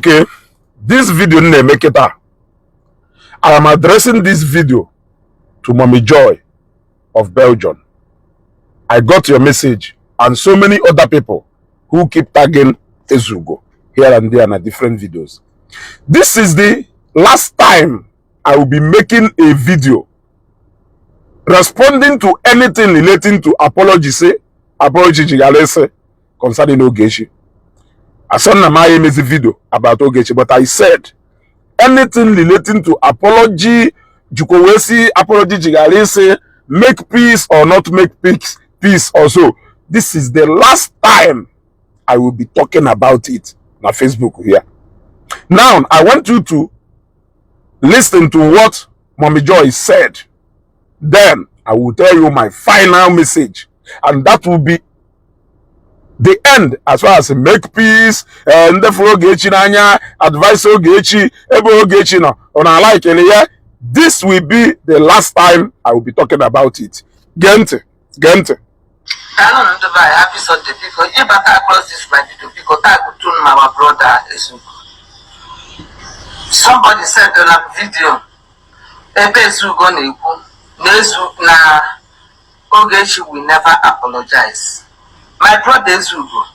Okay, this video m na-eme kịta, I am addressing this video to Mommy Joy of Belgium. I got your message and so many other people who keep tagging Ezugo here and there na different videos. This is the last time I will be making a video responding to anything relating to apology, say apology jigalese concerning Ogechi. Asọ na m emezi video about Ogechi, but I said anything relating to apology jikwa wee si apology jigalese, make peace or not make peace, peace also. This is the last time I will be talking about it na Facebook here. Now, I want you to listen to what Mommy Joy said. Then I will tell you my final message, and that will be the end as far as make peace, ndị fụrụ Ogechi n'anya, advice Ogechi, ebe Ogechi nọ, ọ na-alaikele ya. This will be the last time I will be talking about it. Gee ntị, gee ntị. Daalụ ndị be anyị, happy Sunday. Biko, ịbata across this my video, biko tag tun my brother Ezugo. Somebody send na video ebe Ezugo na-ekwu na Ezu na Ogechi will never apologize. My brother Ezugo,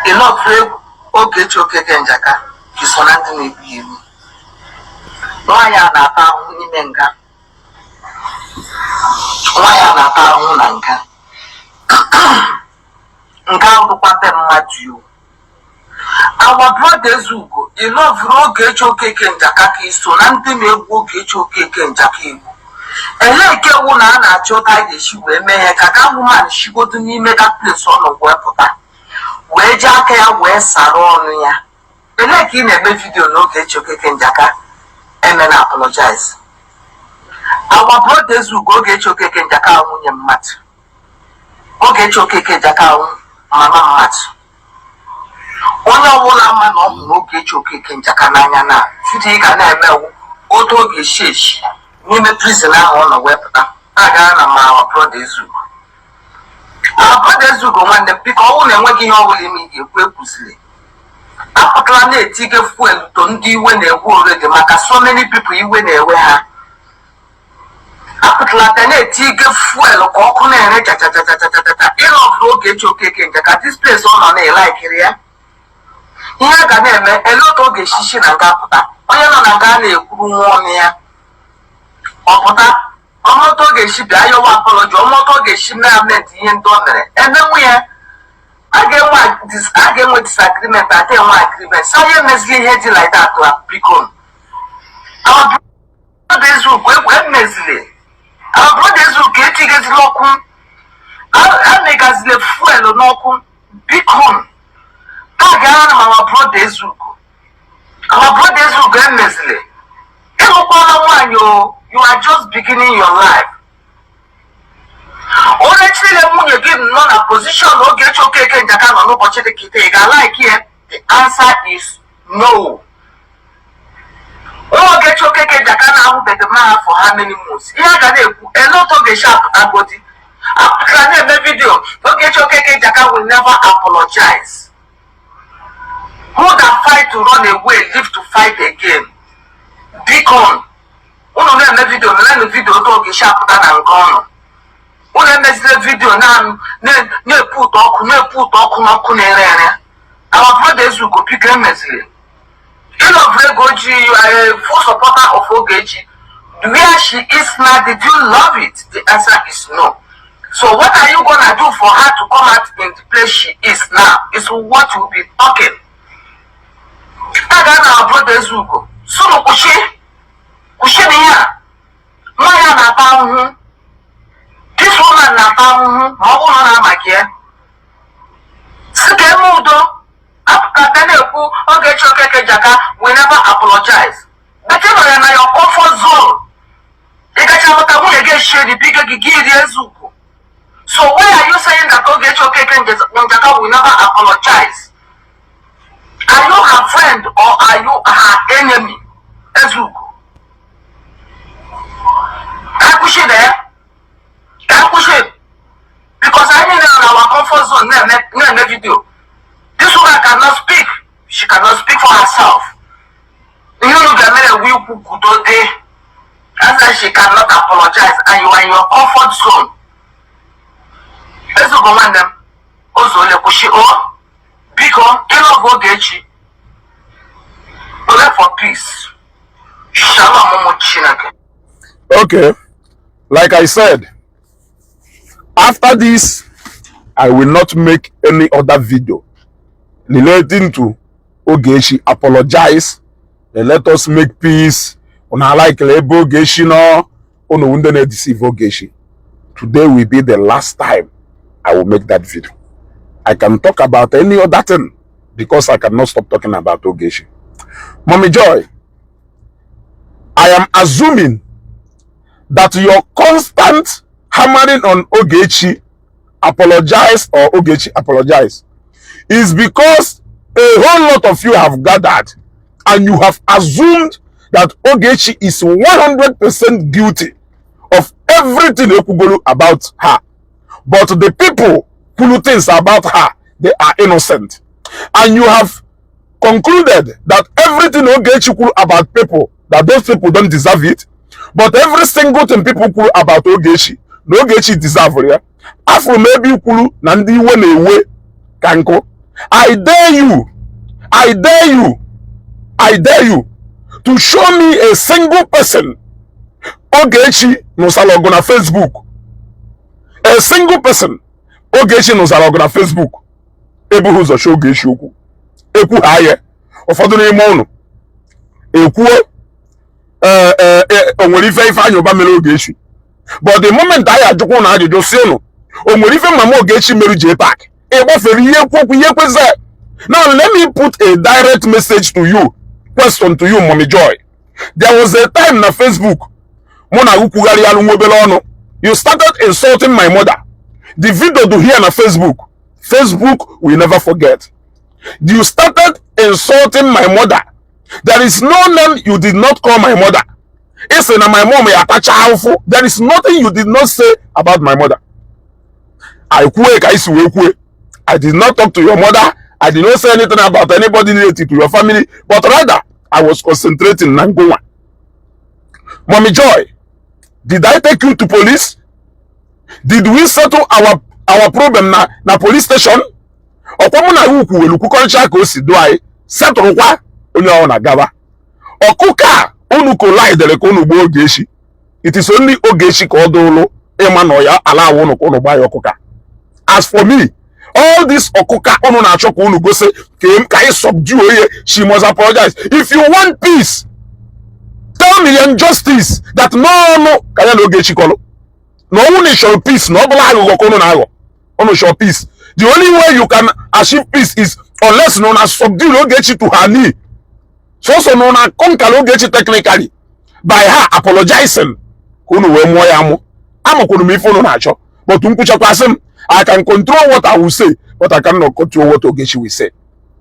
ị love Ogechi Okeke Njaka ka iso na ndị na-egbu ya egbu. Nwaanyị a na-ata ahụhụ n'ime nga. Nwaanyị a na-ata ahụhụ na nga. Nke ahụ bụkwa be mmadụ yo. Our brother Ezugo, ị loverụ Ogechi Okeke Njaka ka iso na ndị na-egbu Ogechi Okeke Njaka egbu. Elee nke wụ na a na-achọ ụta a ga-esi wee mee ihe ka that woman shigodo n'ime that place ọ nọ wee pụta, wee ji aka ya wee sara ọnụ ya? Elee ka ị na-eme video na Ogechi Okeke Njaka emena apologize? Our brother Ezugo, Ogechi Okeke Njaka ahụ nwunye mmadụ, Ogechi Okeke Njaka ahụ mama mmadụ. Onye ọbụla ma na ọ hụrụ Ogechi Okeke Njaka n'anya na video ị ga na-eme otu ọ ga-esi esi n'ime prison ahụ ọ nọ wee pụta a gara na ma. Our brother Ezugo, our brother Ezugo, nwanne m, biko, ọnwụ na-enweghị ihe ọbụla ime ị ga-ekwu, ekwuzili. Apụtala na-etige fuel to ndị iwe na-ewe already, maka so many people iwe na-ewe ha. Apụtala ka na-etige fuel ka ọkụ na-ere chachachachachachacha. Ịlọbụrụ Ogechi Okeke Njaka, this place ọ nọ na-elaikiri ya, ihe a ga na-eme ele otu ọ ga-esisi na nga pụta. Onye nọ na nga na-ekwuru nwa ọnụ ya, ọ pụta ọmụtọ, ọ ga-esi bịa yọwa apology, ọmụtọ ọ ga-esi mee amend ihe ndị o mere emenwu ya. A ga-enwe disagreement, a ga-enwe agreement, so onye emezili ihe dị like that. Biko, our brother Ezugo, egwu emezili. Our brother Ezugo, etigezila ọkụ, amegazila fuel n'ọkụ. Biko, a gara na our brother Ezugo, our brother Ezugo, emezili. Ịlụkwala nwaanyị o, you are just beginning your life. Onye chile nwunye gị nọ na position Ogechi Okeke Njaka nọ n'ụbọchị dị kịta, ị ga-alike ya? The answer is no. Nwa Ogechi Okeke Njaka na-ahụbeghị mma for how many months? Ihe a ga na-ekwu, ele otu ọ ga-esi apụtagodi, apụtara na-eme video Ogechi Okeke Njaka will never apologize. Who that fight to run away live to fight again. Biko, unu na-eme video, merenụ video otu ọ ga-esi apụta na nke ọnụ. Unu emezile video na-epu ụtọ ọkụ, na-epu ụtọ ọkụ n'ọkụ na-ere ere. Our brother Ezugo, biko, emezili. Ịlove Ogechi, you are a full supporter of Ogechi. Where she is now, did you love it? The answer is no. So what are you gonna do for her to come out in the place she is now is what you will be talking. A ga na our brother Ezugo, sunu kwụsị, kwụsị na ihe a nwa ya na-ata ahụhụ. This woman na-ata ahụhụ. Ma ọ bụrụ na ọ na-amaki ya, si ka eme udo. Apụta na-ekwu Ogechi Okeke Njaka will never apologize, but ị nọ ya na your comfort zone. Ị gacha lụta nwunye gị, eshie bike gị, gị rie Ezugo. So why are you saying that Ogechi Okeke Njaka will never apologize? Are you her friend or are you her enemy? Ezugo, ka kwụsị na ya, ka kwụsị, because anyị niile nọ na our comfort zone na-eme video. This woman cannot speak, she cannot speak for herself. Ihe unu ga-emere ewu ikwu kwudo dị. As she cannot apologize and you are in your comfort zone. Ezigbo nwanne m, ozuole, kwụsị o. Biko, ịlọgụ Ogechi ole for peace. Shalom, ụmụ Chineke. Okay, like I said, after this, I will not make any other video relating to Ogechi apologize. Then let us make peace. Una like ebe Ogechi nọ, unu ndị na-deceive Ogechi. Today will be the last time I will make that video. I can talk about any other thing because I cannot stop talking about Ogechi. Mommy Joy, I am assuming that your constant hammering on Ogechi apologize or Ogechi apologize is because a whole lot of you have gathered and you have assumed that Ogechi is 100% guilty of everything ekwugolu about her. But the people who things about her, they are innocent. And you have concluded that everything Ogechi kwuru about people, that those people don't deserve it. But every single thing people kwuru about Ogechi, na Ogechi deserve ya. Afụrụ m ebe ikwuru na ndị iwe na-ewe ka nkụ. I dare you, I dare you, I dare you to show me a single person Ogechi nụsara ọgụ na Facebook. A single person Ogechi nụsara ọgụ na Facebook. Ebughị ụzọ chọọ Ogechi okwu. Ekwu ha ya. Ụfọdụ n'ime ụnụ ekwuo ee ee, o nwere ife Ifeanyị Ụba mere Ogechi. But the moment anyị ajụkwa ụnụ ajụjụ si ụnụ, o nwere ife mama Ogechi mere J Park, ị gbafere ihe ekwu okwu ihe kwezi. Now let me put a direct message to you, question to you, Mommy Joy. There was a time na Facebook mụ na kwugharị alụ nwa obere ọnụ. You started insulting my mother. The video do here na Facebook. Facebook will never forget. You started insulting my mother. There is no name you did not call my mother. Ị na my mom ya atacha ahụfụ. There is nothing you did not say about my mother. I kwue ka isi wee kwue. I did not talk to your mother. I did not say anything about anybody related to your family, but rather I was concentrating na ngụnwa. Mommy Joy, did I take you to police? Did we settle our problem na police station? Ọkwa mụ na gị kwuwelu kwukọrịcha ka o si do anyị setụrụkwa onye ọ na-agaba. Ọkụkọ a unu collidere ka unu gbuo Ogechi. It is only Ogechi ka ọ dụlụ ịma na ya ala awụ unu ka unu gbaa ya ọkụka. As for me, all this ọkụka unu na-achọ ka unu gosi ka anyị subdue onye, she must apologize. If you want peace, tell me injustice that n'ọnụ ka ya na Ogechi kọlụ na ọnwụ na ịchọrọ peace, na ọ bụla aghụghọ ka unu na-aghọ. Unu chọrọ peace, the only way you can achieve peace is unless na una subdue Ogechi to her knee, sọsọ na una conquer Ogechi technically by her apologizing, ka unu wee mụọ ya amụ. Amakwuru m ife unu na-achọ, but nkwuchakwasị m, I can control what I will say, but I cannot control what Ogechi will say.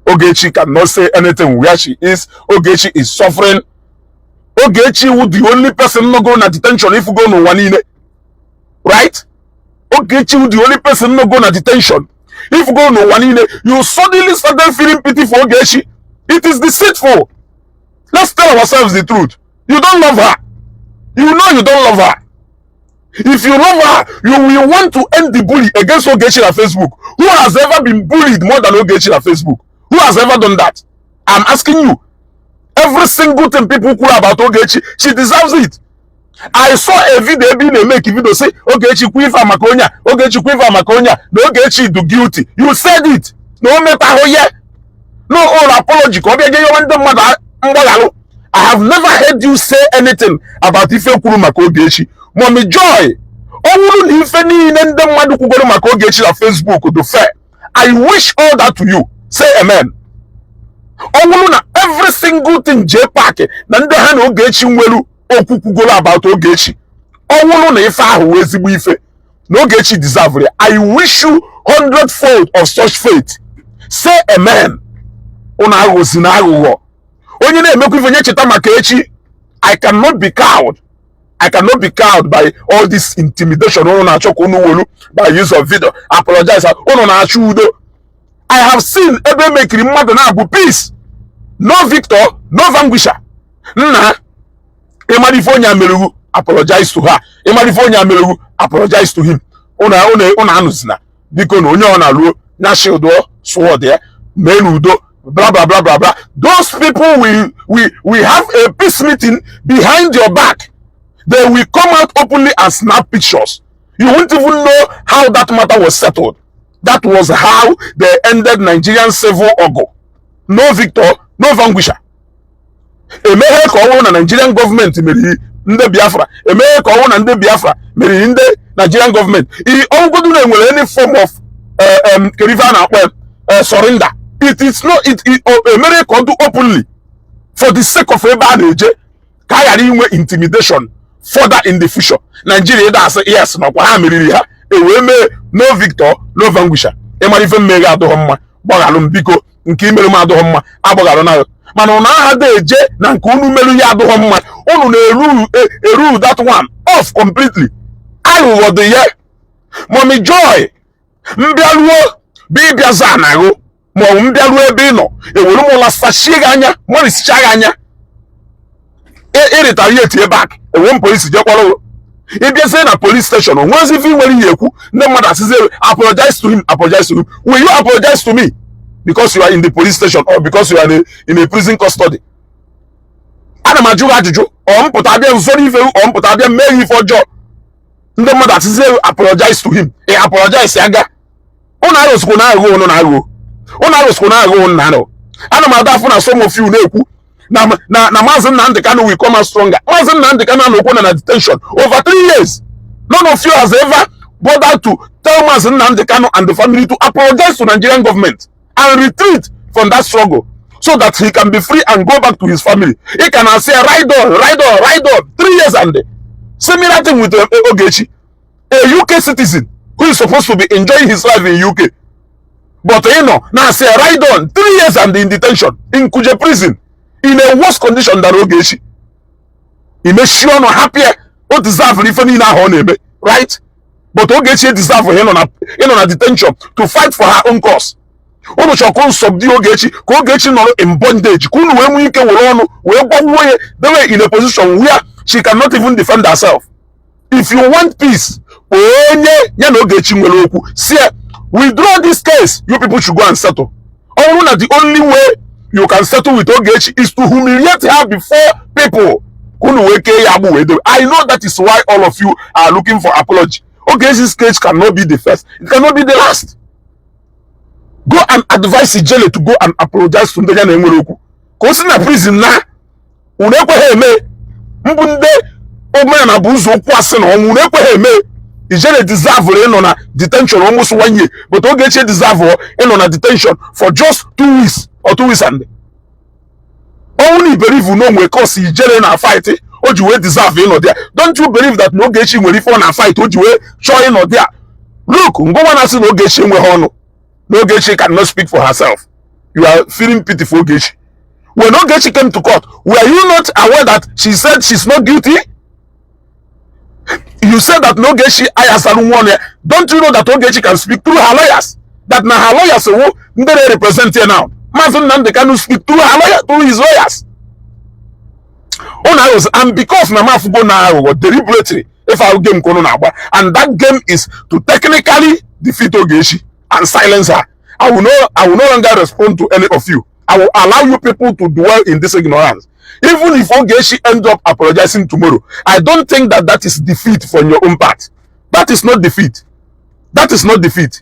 Ogechi cannot say anything where she is. Ogechi is suffering. Ogechi wu the only person no go na detention if go n'ụwa niile, right? Ogechi wu the only person no go na detention if go n'ụwa niile. You suddenly started feeling pity for Ogechi. It is deceitful. Let's tell ourselves the truth. You don't love her. You know you don't love her. If you love her, you will want to end the bully against Ogechi na Facebook. Who has ever been bullied more than Ogechi na Facebook? Who has ever done that? I'm asking you. Every single thing people kwuru about Ogechi, she deserves it. I saw a video ebe ị na-emeke video say Ogechi kwu ife a maka onye a, Ogechi kwu ife a maka onye a, na Ogechi do guilty. You said it na o metahụ ya no all apology ka ọ bịa je yọwa ndị mmadụ mgbaghalụ. I have never heard you say anything about ife kwuru maka Ogechi. Mommy Joy, ọ bụrụ na ife niile ndị mmadụ kwugoro maka Ogechi na Facebook do fair, I wish all that to you. Say amen. Ọ bụrụ na every single thing J Park na ndị ha na Ogechi nwere okwu kwugoro about Ogechi, ọ bụrụ na ife ahụ wee ezigbo ife na Ogechi deserve ya, I wish you hundredfold of such faith. Say amen. Unu aghụghọ na aghụghọ onye na-emekwa ife nye cheta maka echi. I cannot be cowed. I cannot be cowed by all this intimidation unu na-achọ ka unu welu by use of video apologize. Unu na-achọ udo. I have seen ebe emekiri mmadụ na-abụ peace. No victor, no vanquisher. Nna, ịmara ife onye amerugwu, apologize to her. Ịmara ife onye amerugwu, apologize to him. Ụnụ anụzina, biko. Na onye ọ na-alụo na shield sword ya mee n'udo, blah blah blah blah blah. Those people will have a peace meeting behind your back. They will come out openly and snap pictures. You won't even know how that matter was settled. That was how they ended Nigerian civil ọgụ. No victor, no vanquisher. Emeghe ka ọ bụrụ na Nigerian gọọmenti meriri ndị Biafra, emeghe ka ọ bụrụ na ndị Biafra meriri ndị Nigerian gọọmenti. Ọgụgodu na enwere any form of kedu ife a na-akpọ surrender, it is not it emere ka ọ dị openly for the sake of ebe a na-eje, ka a ghara inwe intimidation further in the future. Nigeria ịda asị yes nakwa ha meriri ha, ewee mee no victor, no vanquisher. Ịmara ife mmeghe adịghị mma, gbaghalụ m, biko. Nke imerụ m adịghị mma, agbaghalụ na. Mana ụnụ aha dị eje na nke unu merụ ya adịghị mma, unu na-eru eru that one off completely. Aghụghọ dị ya. Mommy Joy, mbịaruo bụ ịbịa za anaghụ, ma ọ bụ mbịaruo ebe ị nọ, ewere m ụla sachie gị anya, mọrisicha gị anya, ịretaliate back, ewe m polisi jee kpọrọ gị. Ịbịazie na police station, o nwezi ife ị nwere ihe ekwu, ndị mmadụ asịzie, "Apologize to him, apologize to him." Will you apologize to me because you are in the police station or because you are in a prison custody? Ana m ajụ gị ajụjụ. Ọ mpụta abịa nzọrọ ife, ọ mpụta abịa mee gị ife ọjọọ, ndị mmadụ asịzie, "Apologize to him." Ị apologize aga? Ụnụ arụsịkwa na aghụghọ, ụnụ na-aghụghọ, ụnụ arụsịkwa na aghụghọ, ụnụ na-aghụghọ. Ana m ada afụ na some of you na-ekwu na Maazị Nnamdi Kanu will come out stronger. Maazị Nnamdi Kanu anọkwo na detention over 3 years. None of you has ever bothered to tell Maazị Nnamdi Kanu and the family to apologize to Nigerian government and retreat from that struggle so that he can be free and go back to his family. He can say, "Ride on, ride on, ride on." 3 years. And similar thing with Ogechi, a UK citizen who is supposed to be enjoying his life in UK, but now say, "Ride on." 3 years and in detention in Kuje prison, in a worse condition than Ogechi. Imechi ọnụ, hapụ ya. O deserve ife niile ahụ ọ na-eme, right? But Ogechi deserve ịnọ na detention to fight for her own cause. Unu chọrọ ka unu subdue Ogechi, ka Ogechi nọrọ in bondage, ka unu wee nwee ike were ọnụ wee gbagbuo ya, dewe in a position where she cannot even defend herself. If you want peace, onye ya na Ogechi nwere okwu, si withdraw this case. You people should go and settle. Ọ bụrụ na the only way you can settle with Ogechi is to humiliate her before people, ka unu wee kee ya agbụ wee dobe. I know that is why all of you are looking for apology. Ogechi's case cannot be the first, it cannot be the last. Go and advise Ijele to go and apologize to ndị ya na enwere okwu, ka o si na prison na. Unu ekweghị eme mbụ ndị omenala bụ ụzọ okwu asị na ọnwụ. Unu ekweghị eme. Ijele deserve ịnọ na detention almost one year, but Ogechi deserve ịnọ na detention for just 2 weeks or 2 weeks. And ọnwụ na iberivu na onwe cause Ijele na fight o ji wee deserve ịnọ there, don't you believe that na Ogechi nwere ife ọ na fight o ji wee chọọ ịnọ there? Look, ngụnwa na-asị na Ogechi enweghị ọnụ, na Ogechi cannot speak for herself, you are feeling pity for Ogechi. When Ogechi came to court, were you not aware that she said she's not guilty? You said that na Ogechi ayasaru nwa ya. Don't you know that Ogechi can speak through her lawyers, that na her lawyers wo ndị na-represent here now? Maazị Nnamdi Kanu speak through her lawyer, through his lawyers. Unu aghụghọ, and because na mafugo na aghụghọ deliberately, if our game ka unu na-agba, and that game is to technically defeat Ogechi and silence her. I will no longer respond to any of you. I will allow you people to dwell in this ignorance. Even if Ogechi ends up apologizing tomorrow, I don't think that that is defeat from your own part. That is not defeat. That is not defeat.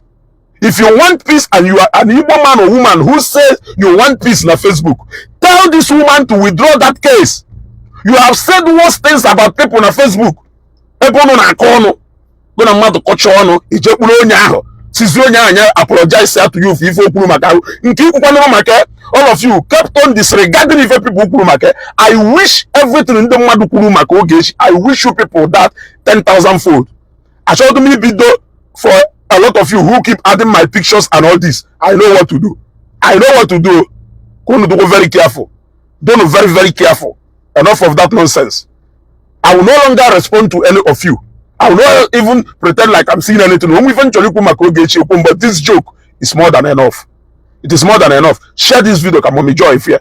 If you want peace and you are an Igbo man or woman who says you want peace na Facebook, tell this woman to withdraw that case. You have said worse things about people na Facebook. Ebe unu na-akọ ọnụ, gụ na mmadụ kọcha ọnụ, ijekwuru onye ahụ, sizi onye ahụ anya apologize to you for ife o kwuru maka ahụ nke ikwukwanụrụ maka. All of you kept on disregarding ife people kwuru maka. I wish everything ndị mmadụ kwuru maka Ogechi, I wish you people that 10,000 fold. Achọghị m ibido. For a lot of you who keep adding my pictures and all this, I know what to do. I know what to do. Ka unu dịkwa very careful. Don't very very careful. Enough of that nonsense. I will no longer respond to any of you. I will not even pretend like I'm seeing anything. Only even chọrọ ikwu maka Ogechi ekwu, but this joke is more than enough. It is more than enough. Share this video ka Mommy Joy fear.